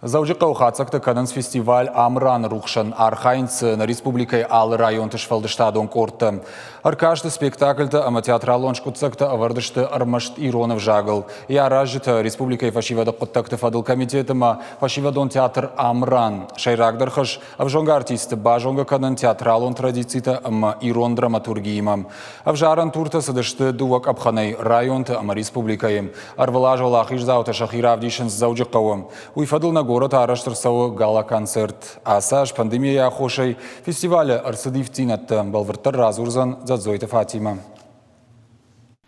Дзӕуджыхъӕуы хатдзӕгтӕ кӕнынц фестиваль «Амыраны рухсӕн». Архайынц нӕ республикӕйы алы районты сфӕлдыстадон къордтӕ. Ӕркасты спектакльтӕ ӕмӕ театралон скъуыддзӕгтӕ ӕвӕрд сты ӕрмӕст ирон ӕвзагыл. Йӕ аразджытӕ республикӕйы фӕсивӕды хъуыддӕгты фӕдыл комитет ӕмӕ фӕсивӕдон театр «Амыран». Сӕйрагдӕр хӕс – ӕвзонг артистты базонгӕ кӕнын театралон традицитӕ ӕмӕ ирон драматургиимӕ. Ӕвзарӕн туртӕ цыдысты дыууӕ къӕпхӕнӕй районты ӕмӕ республикӕйы. Ӕрвылаз уӕлахиздзаутӕ сӕхи равдисынц Дзӕуджыхъӕуы. Уый фӕдыл нӕ горӕты арӕзт ӕрцӕуы гала-концерт. Ацы аз пандемийӕйы аххосӕй фестивалы ӕрцыд ивддзинӕдтӕ, бӕлвырддӕр радзурдзӕн Дзӕдзойты Фатимӕ.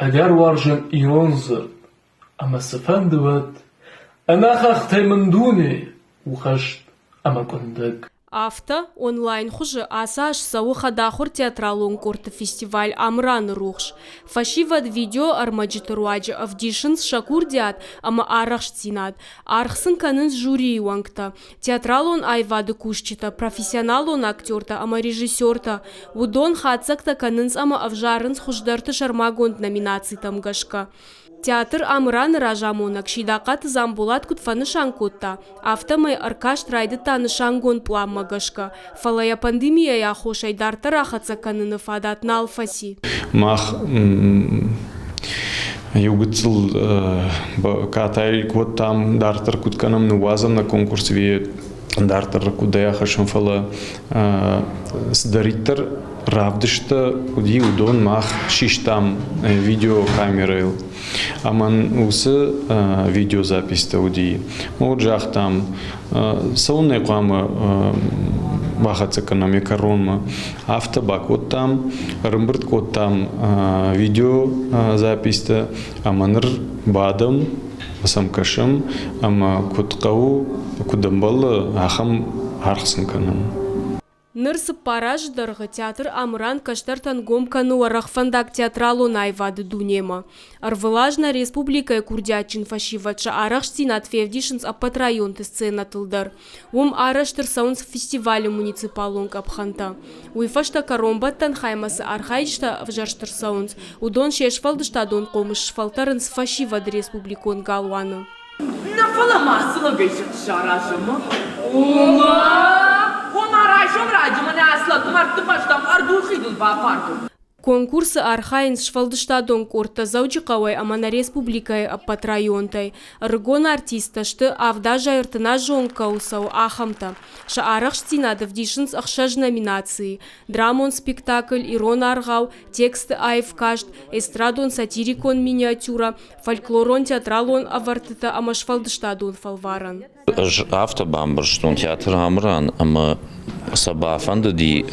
Ӕгӕр уарзын ирон дзырд, ӕмӕ цыфӕнды уӕд, ӕнӕ хӕхтӕй мын дуне у хӕст ӕмӕ къуындӕг. Афтӕ, онлайн хуызы ацы аз цӕуы хӕдахуыр театралон къордты фестиваль «Амыраны рухс». Фӕсивӕд видеоӕрмӕджыты руаджы ӕвдисынц сӕ курдиат ӕмӕ арӕхстдзинад, аргъ сын кӕнынц жюрийы уӕнгтӕ, театралон аивады кусджытӕ, профессионалон актертӕ ӕмӕ режиссертӕ. Уыдон хатдзӕгтӕ кӕнынц ӕмӕ ӕвзарынц хуыздӕрты сӕрмагонд номинацитӕм гӕсгӕ. Театр Амыран-ы разамонӕг Сидахъаты Дзамболат куыд фӕнысан кодта, афтӕмӕй ӕркаст райдыдта нысангонд пъланмӕ гӕсгӕ, фӕлӕ йӕ пандемийӕйы аххосӕй дарддӕр ахӕццӕ кӕныны фадат нал фӕци. Мах иу гыццыл катай кодтам, дарддӕр куыд кӕнӕм, ныууадзӕм нӕ конкурс дарддӕр куыдӕй ахӕссӕм, фӕлӕ цыдӕриддӕр равдысттӕ уыди, уыдон мах систам видеокамерӕйыл. Ӕмӕ уыцы видеозаписьтӕ уыди. Вот загътам, цӕуылнӕ хъуамӕ бахӕццӕ кӕнӕм йӕ кӕронмӕ. Афтӕ бакодтам, ӕрӕмбырд кодтам видеозаписьтӕ ӕмӕ ныр бадӕм, сӕм кӕсӕм ӕмӕ куыд хъӕуы, куыд ӕмбӕлы, ахӕм аргъ сын кӕнӕм. Ныр цыппар азы дӕргъы театр Амыран кӕстӕртӕн гом кӕны уӕрӕх фӕндаг театралон аивады дунемӕ. Ӕрвылаз нӕ республикӕйы курдиатджын фӕсивӕд сӕ арӕхстдзинад февдисынц ӕппӕт районты сценӕтыл дӕр. Уым арӕзт ӕрцӕуынц фестивалы муниципалон къӕпхӕнтӕ. Уый фӕстӕ кӕронбӕттӕн хаймӕ цы архайджытӕ ӕвзӕрст ӕрцӕуынц, уыдон се сфӕлдыстадон хъомыс сфӕлтӕрынц фӕсивӕды республикон галуаны. Нӕ фӕлӕ ма цы лӕгӕй саразӕм? Ома? Ома райсом раджы мӕнӕ ацы лӕг мӕрдты бӕстӕм ӕрдурхидыл бафардыл. Конкурсы архайынц сфӕлдыстадон къордтӕ Дзӕуджыхъӕуӕй ӕмӕ нӕ республикӕйы ӕппӕт районтӕй. Ӕрыгон артисттӕ сты, авдазӕй ӕртыназон кӕуыл цӕуы, ахӕмтӕ. Сӕ арӕхстдзинад ӕвдисынц ӕхсӕз номинацийы: драмон спектакль, ирон аргъау, тексты аив каст, эстрадон-сатирикон миниатюрӕ, фольклорон-театралон ӕвӕрдтытӕ ӕмӕ сфӕлдыстадон фӕлварӕн. Ӕз афтӕ бамбӕрстон театр Амыран ӕмӕ сӕ бафӕндыди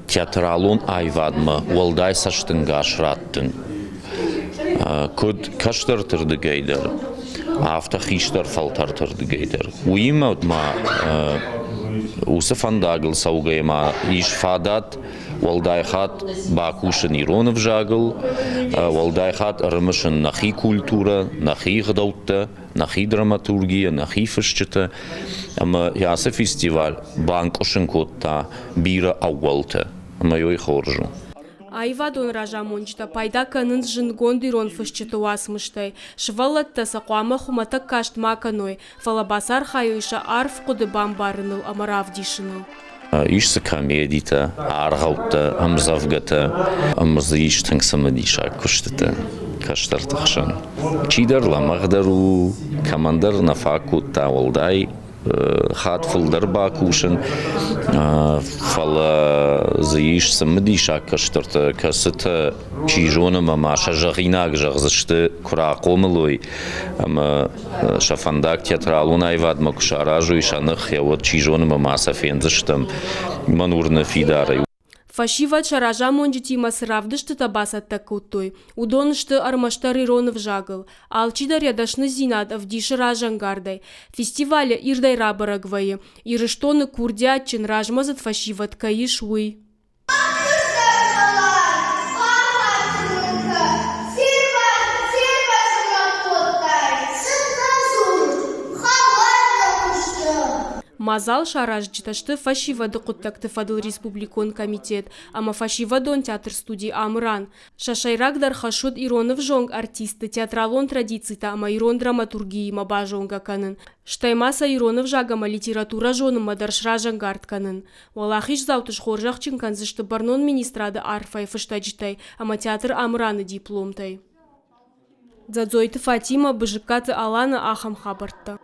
театралон аивадмӕ уӕлдай цӕстӕнгас раттын. Куыд кӕстӕрты рдыгӕй дӕр, афтӕ хистӕр фӕлтӕрты рдыгӕй дӕр. Уыимӕ ма уыцы фӕндагыл цӕугӕйӕ ма ис фадат уӕлдай хатт бакусын ирон ӕвзагыл, уӕлдай хатт ӕрымысын нӕхи культурӕ, нӕхи гъдӕуттӕ, нӕхи драматургия, нӕхи фысджытӕ. Ӕмӕ ацы фестиваль банкъуысын кодта бирӕ ӕууӕлтӕ, ӕмӕ уый хорз у. Аивадон разамонджытӕ пайда кӕнынц зындгонд ирон фысджыты уацмыстӕй. Сывӕллӕттӕ сӕ хъуамӕ хуымӕтӕг каст ма кӕной, фӕлӕ бацархайой сӕ арф хъуыды бамбарыныл ӕмӕ равдисыныл. Ис дзы комедитӕ, аргъӕуттӕ, ӕмдзӕвгӕтӕ ӕмӕ дзы ис тынг цымыдисаг куыстытӕ кӕстӕрты хсӕн. Чидӕр лӕмӕгъдӕр у, кӕмӕндӕр нӕ фаг кодта уӕлдай хатт фылдӕр бакусын, фӕлӕ дзы ис цымыдисаг кӕстӕртӕ, кӕцытӕ чи зоны ӕмӕ ма сӕ зӕгъинаг зӕгъдзысты, куы рахъомыл уой ӕмӕ сӕ фӕндаг театралон аивадмӕ куы саразой сӕ ных, уӕд чи зоны ӕмӕ ма сӕ фендзыстӕм. Мӕн уырны фидарӕй. Фӕсивӕд сӕ разамонджытимӕ цы равдыстытӕ бацӕттӕ кодтой, уыдон сты ӕрмӕстдӕр ирон ӕвзагыл. Алчидӕр йӕ дӕсныдзинад ӕвдисы разӕнгардӕй. Фестивалы ирдӕй рабӕрӕг вӕййы, Ирыстоны курдиатджын размӕдзыд фӕсивӕд кӕй ис, уый. Мадзал саразджытӕ сты фӕсивӕды хъуыддӕгты фӕдыл республикон комитет ӕмӕ фӕсивӕдон театр-студи «Амыран». Сӕ сӕйрагдӕр хӕс уыд ирон ӕвзонг артистты театралон традицитӕ ӕмӕ ирон драматургиимӕ базонгӕ кӕнын, стӕй ма сӕ ирон ӕвзаг ӕмӕ литературӕ зонынмӕ дӕр сразӕнгард кӕнын. Уӕлахиздзауты схорзӕхджын кӕндзысты бӕрнон министрады арфӕйы фыстӕджытӕй ӕмӕ театр «Амыран-ы дипломтӕй. Дзадзойты Фатимӕ, Бызыккаты Аланы ахӕм хабӕрттӕ.